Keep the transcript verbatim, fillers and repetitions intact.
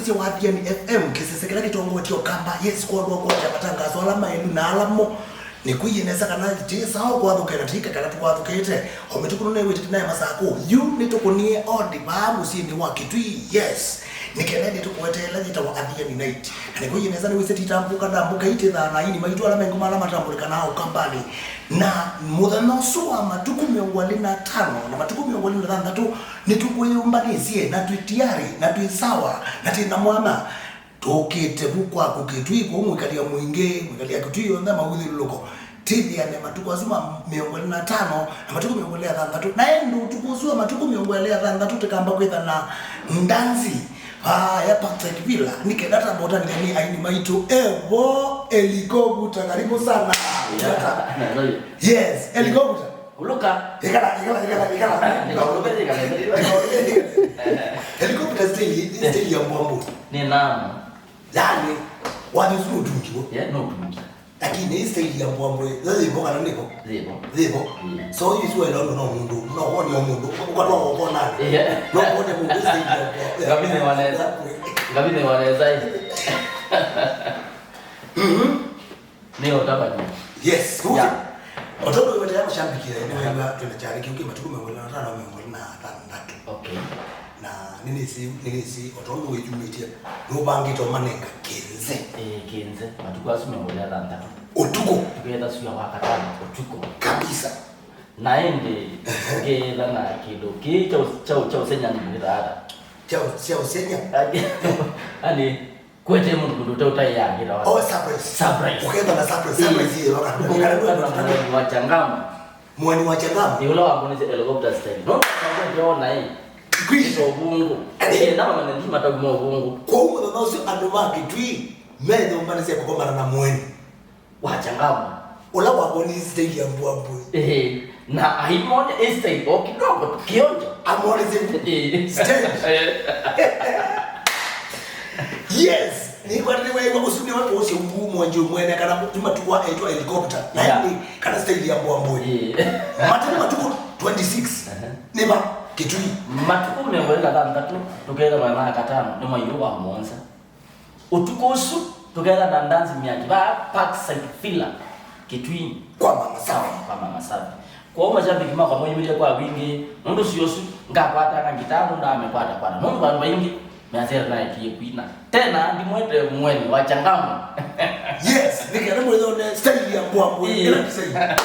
Sya Wathiani F M, kĩsese kĩla kĩtongoetye Ũkamba, yes, kwa andũ akwatya matangaso ala maĩlu na ala mo. Nĩkwĩie nesa kana ti sawa kwathũke na tĩika kana tũkwathũkĩte. O mĩtuku nũnewĩtĩte naĩ masakũ, yu nĩtũkũnie ondi vaa mũsyĩnĩ wa Kĩtui, yes. Nĩ kenda ĩndĩ tũkũeteela yĩtawa Athiani Night. Na nĩkwĩie nesa nĩwĩsĩ titambũka ndambũka itĩthaa na aini maitũ ala menguma ala matambũlĩkanaa Ũkambanĩ. Na mũthenya ũsu wa matukũ mĩongo ĩlĩ na tano na matukũ mĩongo ĩlĩ na thanthatũ, nĩtũkwĩyũmbanĩsye, na twĩ tiari, na twĩ sawa, na twĩ na mwana. Tũkĩte vu kwaku Kĩtui, kũu mwĩkalya mwingĩ, mwĩkalya Kĩtui yonthe maũthyũlũlũko. Tĩthĩane matukũ asu ma mĩongo ĩlĩ na tano na matukũ mĩongo ĩlĩ na thanthatũ. Na ĩndĩ ũtukũ ũsu wa matukũ mĩongo ĩlĩ na thanthatũ tũkamba kwĩtha na ndanzi, ah, ya Patrick Villa, nĩ kenda tamba ũtanĩthya nĩ aini maitũ. Evo Elikovuta, karibu sana. Yeah. Yes, Elikovuta. Uluka. Ikala, ikala, ikala, ikala. Nikauluke, ikala. Helicopter stage, stage ya mbwambo. Ni nano. Yani, wathi usu utungiwo. Yeah, no utungi. Lakini hii stage ya mbwambo, yo zipo kana nipo? Zipo. Zipo. Mm. So, you swear no, no, mundu, no, woni wa mundu, ukatoa ukona. Yeah. No, woni mundu stage ya mbwambo. Ngavine wanaweza. Ngavine wanaweza. Mhm. Nĩ ũtavany'a. Yes, kuja. Yeah. O tondũ wĩwetea mũshambiki, nĩwĩw'a twĩna kyalĩ kĩu kĩ matukũ mĩongo ĩlĩ na tano, mĩongo ĩlĩ na thanthatũ. Okay. Na nĩnĩsĩ, nĩnĩsĩ, o tondũ wĩyumĩtye, nũvangĩte ũmanenga kĩnze. Ĩĩ, kĩnze. Matukũ asu mĩongo ĩlĩ na thanthatũ. Ũtukũ. Tũkethasw'a wa katano ũtukũ. Kabisa. Na ĩndĩ, ehe, ũkethĩa na kĩndũ kĩĩ kya ũ-, kya ũ-, kya ũsenya nĩ ata? Kya ũ-, kya ũsenya? Ani, ani, Kwete mũndũ kũndũ ũte ũtaĩa angĩ na Oh, surprise. Surprise. Ũkethwa na surprise. Surprise yĩĩ waka. Kana ndio Mũeni wa Changama. Mũeni wa Changama. Ni ũla wamonĩsye helicopter style. No, ndio na hii. Kwisha. Kwa ubungu. Eh, na mama ndio matauma ubungu. Kwa hiyo na usi andũ ma Kĩtui, methe ũmanĩsye kũkomana na mũeni. Wa Changama. Ũla wamonĩsye style ya mbwambwe. Ehe. Na aimone style o kidogo tu, kionjo. Amonĩsye Eh. Stage. Eh. Yes. Nĩkwatĩte wewa ũsu nĩwe tũũsye ungu mwanji mwene kana kuma tukwa etwa helicopter. Na Yeah. Ĩndĩ kana style ya mbwambwe. Eh. Matukũ matukũ twenty-six. Aha. Nĩma Kĩtui. Matukũ mĩongo ĩlĩ na thanthatũ, tũkethĩwa na katano, nĩ mwai wa mũonza. Ũtukũ ũsu, tũketha na ndanzi mĩaki vaa Parkside Villa, Kĩtui. Kwa Mama Safi. Kwa Mama Safi. Kwoou mashabiki makwa moyumĩlye kwa wingĩ, nũndũ sio ũsu, ngakwatanga ngitaa nũndũ amĩkwata kwata. Nũndũ vandũ vaingĩ, measya naekie kwina. Tena, ndimwete mũeni wa Changama. Yes, nĩ kenda mwĩthone style ya mbwambwe. Ĩĩ. Ĩla style.